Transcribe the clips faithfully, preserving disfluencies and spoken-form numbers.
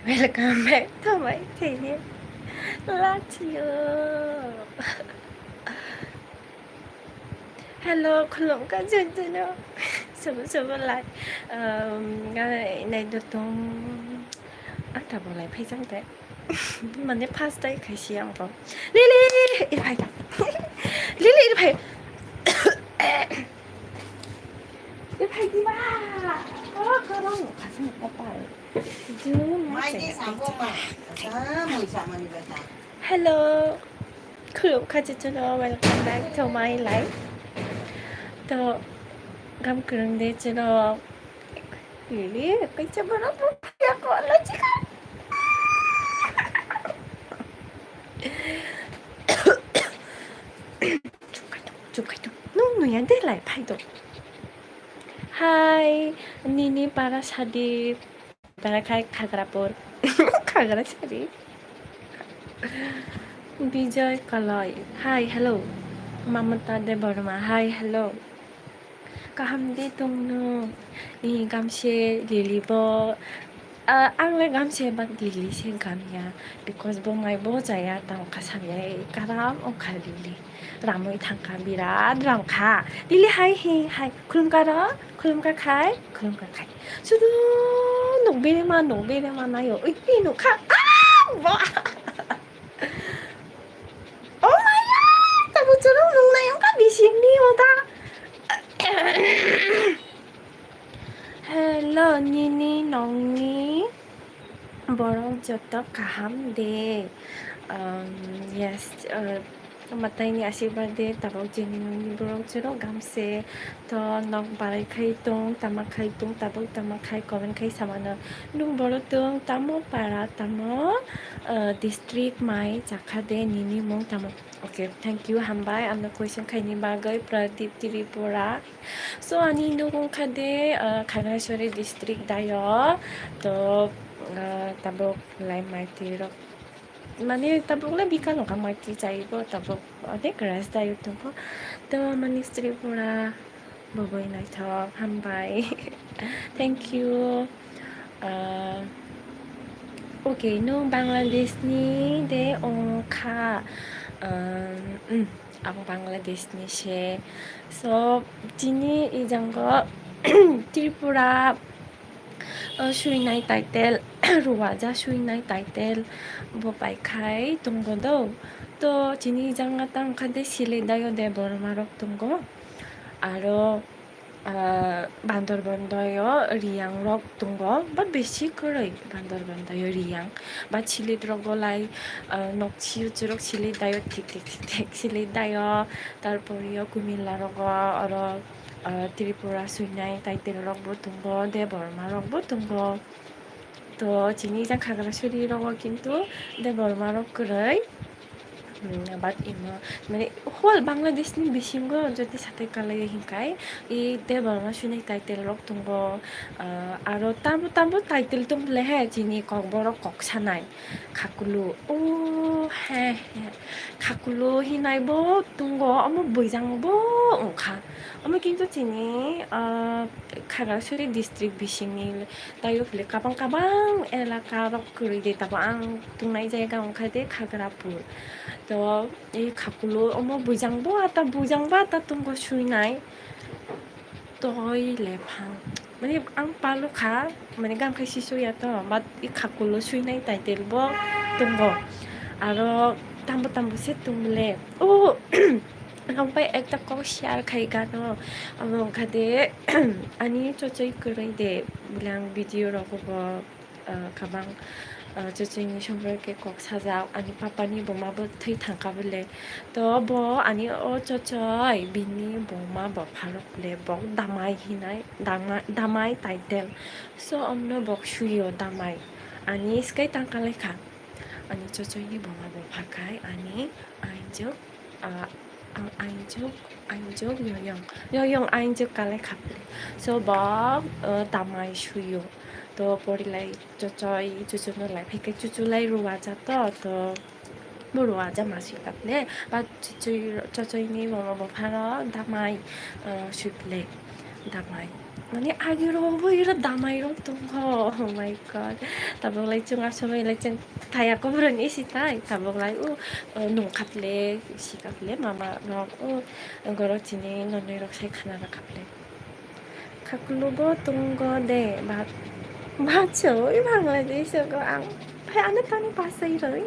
Welcome back to my channel. Love you. Hello, khulumkha jojono. Sobo sobo lai. Um, nai dotong. Ang tabuk lai phaijak de. Mane first time khaisi ang bo. Lili, iri phai. Lili, iri phai. Iri phai diba. Oh, korong. Kasing kapai. Jum, Mai di sabo ma. Asa, mui samani bata. Hello. Khulumkha jojono, welcome back to my life. To, gam kwrwng de jono. Lili, kaisa borok bo phaiya ko, lachika. Chukaitu, chukaitu. Nung nuya de lai phai do. Hi, nini para sadi. Para khai Khagrapur. Khagra sari. Bijoy Kalai. Hi, hello. Mamata Debbarma. Hi, hello. Kaham de tongno? Ni gamse Lili bo. Ah, ang le gamse bak Lili se gamya. Because bo mai bo jaya tang kasam ya. Karam ongkha Lili. Ramwi thangkha, birat ramkha. Lili hai hi, hai. Khulumkha ro, khulumkha khai, khulumkha khai. Sudu nuk bere ma, nuk bere ma nayo. Ui, ui, nuk kha. Ah, bo. Oh my God! Tabuk chwrwng nung nai wngkha bisingni oda. Hello, nini nongni borok joto kaham de? Um, yes, uh, Mataini asirwad de tabuk chini nongni borok chwrwng gamse. To nok barai khai tong, tama khai tong, tabuk tama khai comment khai samano. Nung borok tong, tamo para, tamo, uh, district mai chakha de nini mung tamo? Okay, thank you, hambai. Ano question khaini bagwi Pradip Tripura. So, ani nuk wngkha de, uh, Khagrasori district dayo. To, uh, tabuk lai maiti rok. Mane, tabuk le bikal wngkha maiti chaibo, tabuk onek rest dayo tongo. To, mani Tripura, boboi naithok, hambai. Thank you. Uh, okay, nung Bangladesh ni de wngkha? Um, mm, ang Bangladesh ni se. So, chini ijango Tripura, uh, suinai title, Ruwaja suinai title bo paikhai tongo do. To, chini ijanga tangkha de Sile Dayo Debbarma rok tongo. Aro, ah, Bandor Bandayo Riyang rok tongo, but bisi kwrwi Bandor Bandayo Riyang. But Silit rogo lai, ah, nokchi uchurok Silit dayo thik thik thik thik Silit dayo, tarpor yo Kumilla rogo oro, ah, Tripura suinai title rok bo tongo, Debbarma rok bo tongo. To chini jang Khagrasuri rogo kintu Debbarma rok kwrwi. Hmm, but imo, mane, whole Bangladesh ni bisingo jodi satai kalai hinkai, i Debbarma suinai title rok tongo, ah, aro tamo tamo title tong le he, chini Kokborok kok sanai, Khakulu, o, he, he, Khakulu hinai bo tongo, omo buijang bo wngkha, omo kintu chini, ah, Khagrasuri district bisingni. Tei o khe kabang kabang elaka rok kwrwi de, tabuk ang tongnai jaga wngkha de Khagrapur. To, e Khakulo omo buijang bo ata, buijang bo ata tongo suinai. Toi lephang. Mane ang palokha, mane gam khai sisu ya to, but e Khakulo suinai title bo tongo. Aro tambo tambo se tongmole. O, ang pai ekta kok share khai gano. Amo wngkha de, ani chochoi kwrwi de, bwle ang video rogo bo, ah, kabang, ah, chochoini somporke kok sajak, ani papani buma bo thwi thangkha bwle. To bo ani o chochoi, bini buma bopharok le bok Damai hinai, Dama-, Damai title. So omno bok suio Damai. Ani skai tangka lekha. Ani chochoini buma bopha khai ani ainjok, ah, ang ainjok, ainjok yoyong. Yoyong ainjok kalai khapli. So bo, uh, Damai suyo. To porilai chochoi, chuchuno lai phike chuchulai ruwaja to, to bo ruwaja masui kapne. Ba chuchoi, chochoini buma bopharo Damai, uh, suiple. Damai. Mane agirok bo iro damairok tongkho. Oh my God. Tabuk lai chwng asomai lai chwng thaya kobroni isi tai. Tabuk lai o, o nung khaple, si khaple, mama rok o, goro chini nonoi rok sai khana rok khaple. Khakulu bo tongo de, ba, bacho, i Bangladesh ko ang, phai ano tani basai roi.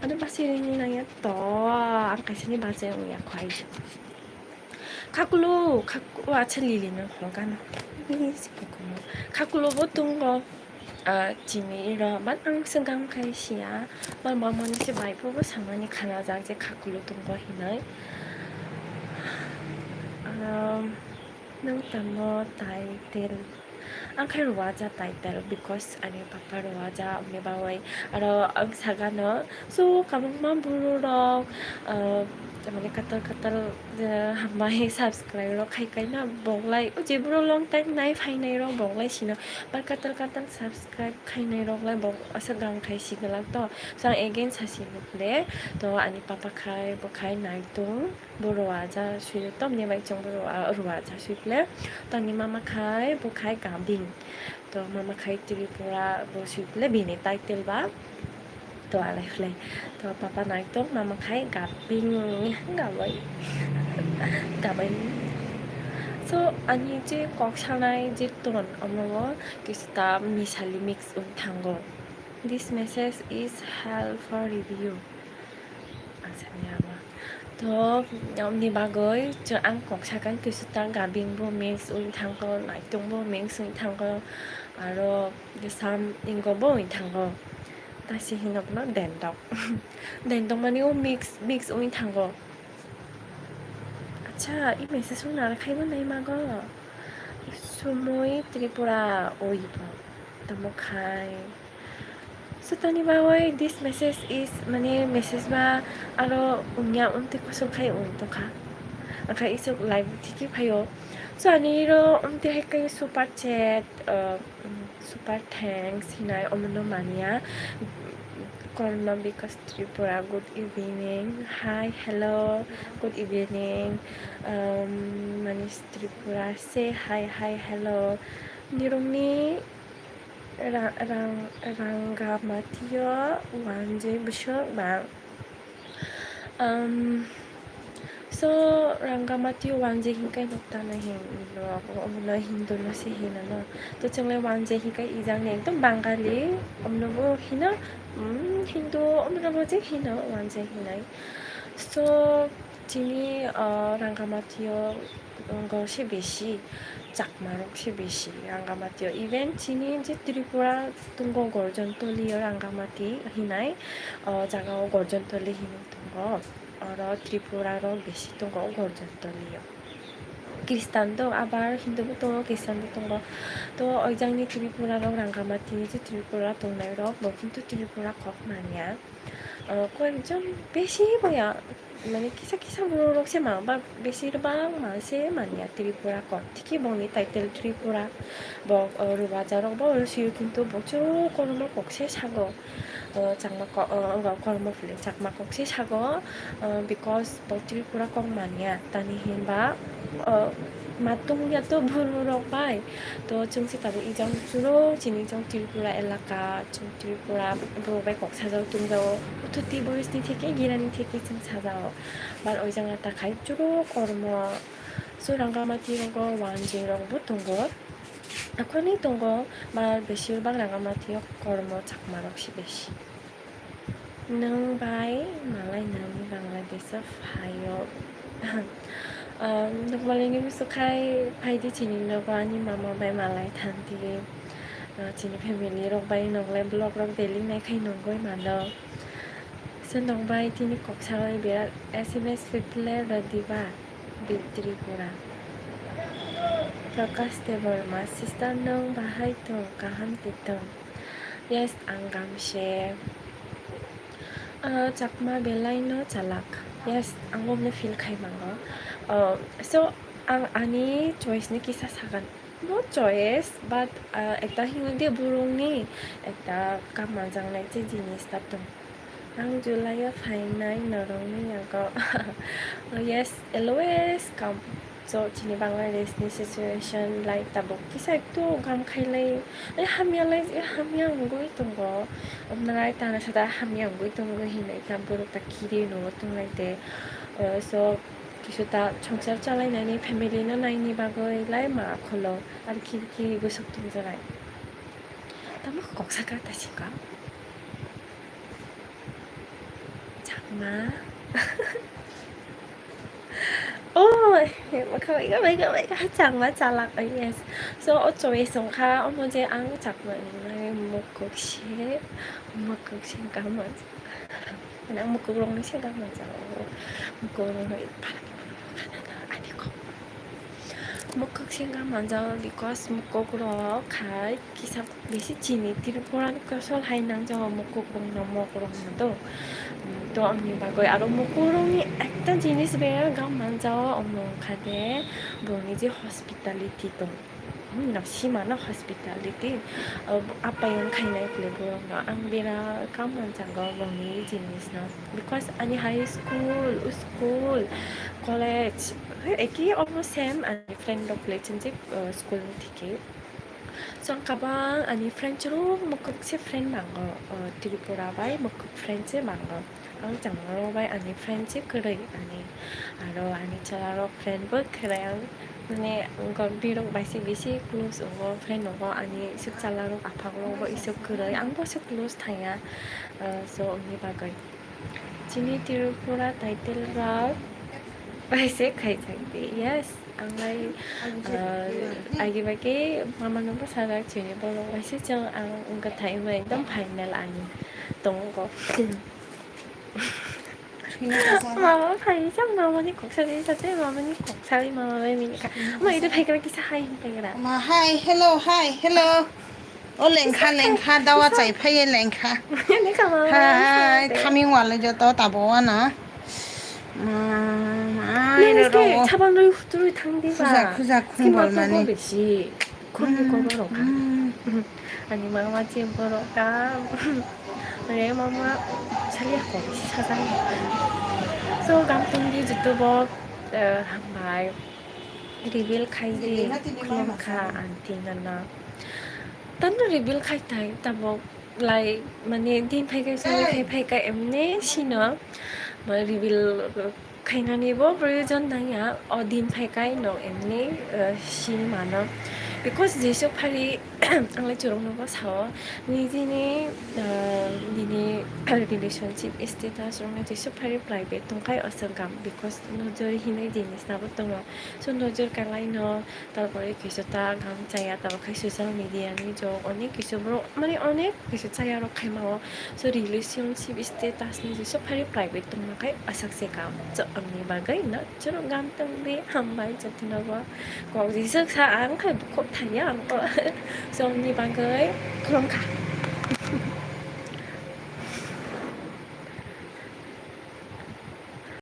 Ano basai roi nangya to, ang kaisa ni basai wngya khwai. Khakulu, khakulu, acha lili no khulkana. Khakulu bo tongo. Ah, chini iro, but ang swngam khai siya. But mama ni se bai bo samani khana jak je khakulu tongo hinoi. Um, nang tamo title. Ang khai ruaja title because ani papa ruaja, amni bawai. Aro ang sagano, so kabangma buru rok, ah, mane katal katal, ah, hambai subscribe rok khai kaina boglai. O je buru long time nai phainai rok boglai sino. But katal katal subscribe khainai rok lai bo asa gang khai si glak to. So ang again sasi nukle to ani papa khai bo khai naitung bo ruaja sui to mne bai chong bo rua-, ruaja sui ple to ani mama khai bo khai gabing to mama khai Tripura bo sui ple bini title ba. To alai khlai. To papa naitok mama khai gaping gabai. Gabai. So ani je kok sanai je ton omo kisa ta misali mix wng thango. This message is hell for review. Ang sani abo. To, omni bagwi, ang kok sakang kisa ta gabing bo mix wng thango, naitok bo mix wng thango, aro sam ingo bo wng thango. Tasi hinokno dendok. Dendok mani o mix, mix wng thango. Acha, i message wng nara khaibo nai mago. Sumui Tripura oi bo. Tamo khai. So tani bagwi this message is, mane message ba aro wngya wngtwi kosong khai wng tongkha. Angkha isuk live thiki phaio. So ani ro wngtwi hai kai super chat, uh, super thanks hinai omono manya. Korma Bikas Tripura, good evening. Hi, hello, good evening. Um, Manish Tripura, say hi, hi, hello. Nirungni Ra-, rang-, Rangamatio Wanjwi bwswk ba. Um, so, Rangamatio Wanjwi hinkai nukta na hin, omono Hindu no se hino no. To chwngle Wanjwi hinkai ijang ni ekdom Bangali, omono bo hino, um, Hindu, omono bo je hino Wanjwi hinai. So, chini, uh, Rangamatio go se besi. Chakmarok se besi Rangamati o. Even chini je Tripura tongo Gorjontoli o Rangamati hinai, o jaga o Gorjontoli hinwi tongo. Oro Tripura rok besi tongo o Gorjontoli o. Khristan do abar Hindu bo tongo, Khristan bo tongo. To o jangni Tripura rok Rangamati ni je Tripura tongnai rok bo kintu Tripura kok manya. Ah, koyekjon besi boya, mane kisa kisa borok se ma, ba besir bang ma se manya Tripura kok. Tiki boni title Tripura. Bo, ah, Rubaja rok bo oro siyo kintu bo chwrwk kormo kok se sago. Ah, Chakma kok, ah, wngkha kormo philip Chakma kok se sago. Ah, because bo Tripura kok manya. Tani hinba, ah, ma tungya to borok bai. To chwng se tabuk ijang chwrwk chini jang Tripura elaka. Tripura borok bai kok sajak tongjago. Uthuti boyosni theke girani theke chwng sajao. Bar o jaga ta khai chwrwk kormo. So Rangamati rogo wanjwi rok bo tongo. Akhorni tongo bar besir bak Rangamati o kormo Chakma rok se besi. Nwng bai malai nani Bangladesh o phaio. Um, nokmalini bwswk khai phaidi chini nogo ani mama bai malai thangdi. Uh, chini family rok bai noklai vlog rok daily naikhai nongoi mano. So nokbai tini kok sawi birat S M S reply rwdiba Bit Tripura. Prakash Debbarma, sister nwng bahai tong, kaham twi tong? Yes, ang gamse. Ah, Chakma belai no chalak. Yes, ang bo mne feel khai mango. Ah, so, ang ani choice ni kisa sagan. No choice, but, ah, ekta hinwi de burung ni, ekta kamanjang nai che jinis ta tong. Ang July o phainai norok ni yago. Oh, yes, always come. So, chini Bangladesh ni situation lai tabuk kisa ektu gam khailai, lai hamya lai, hamya wngwi tongo. Omnalai tana sada hamya wngwi tongo hinwi ta borok ta kiri no tonglai de. Uh, so, kisu ta songchar chalainani family no naini bagwi lai ma kholo ar kiri kiri gusuk tongjalai. Tamo kok saka ta sika. Chakma. Oh, kawai, kawai, kawai, kawai, chakma chalak, oh, yes. So, o choice wngkha, omo je ang chakma wngnai, mokok se, mokok se gama. Mane ang mokok rokni se gama jao. Mokok rokno ani kok. Mokok se gama jao because mokok rok khai kisa bisi chini Tripura ni kosol hai nang jao mokok rokno, mokok rokno do. To amni bagwi aro mokok rokni ekta jinis be gam manjao, omo wngkha de borokni je hospitality tong, hmm, no sima no hospitality, uh, apayon khainai kle borokno ang bera gam manjago borokni jinis no because ani high school, school, college, eki omo same ani friend rok le chinjik, uh, school ni thiki. So, ang kabang ani friend chwrwng mokok se friend bango, o, Tripura bai mokok friend se bango. Ang chwng bai ani friend se kwrwi ani, aro ani chwla rok friend bo kwrwi ang, mane, wngkha birok bai se bisi close wngo, friend wngo ani isuk chwla rok, aphak rok bo isuk kwrwi, ang bo se close thangya, o, so, wngni bagwi. Chini Tripura title rok bai se khaijak di. Yes, ang lai, ah, agi bai khe mama no bwsajak chini borok bai se chwng ang wngkha thai wngwi ekdom final ani tongo. Mama phai chwng mama ni kok sari sate mama ni kok sari mama bai mini kha. Ma ida phai kra kisa hai phai kra. Ma hai, hello, hai, hello. O lengkha, lengkha, dawa chai phaiye lengkha. Lengkha ma. Hai, thaming wale joto tabo wano. Ma, ma, Nang ro ske ro. Sabang roi hutui thang di ba. Khuja, khuja, Skin khungbol ba mani. Besi. Khun ko ba rok. Mm. Ani mama che borok ka. Re mama chali ko besi sajak. So, gam tong di jutu bo, eh, hambai. Reveal khai di khulum kha aunty nana. Tando reveal khai thai tabok lai mane din phai kai sari phai phai kai emne sino ma reveal khainani bo proyojon nangya o din phai kai no emne, uh, si mano because jesu phari ang lai churung no bo sao nijini, uh, nini relationship status rok no jesu phari private tongkai aswk gam because nojor hinwi jinis tabok tongo. So nojor kalaino, tarpore kisa ta gam chaya, tabok khai social media ni jok onek kisa borok mane onek kisa chaya rok khaima o. So relationship status ni jesa phari private tongma khai asak se gam. So amni bagwi no chwrwk gam tong di hambai jotono bo kok jesa sa ang khai bukhuk thangya ang ko. So amni bagwi khulum kha.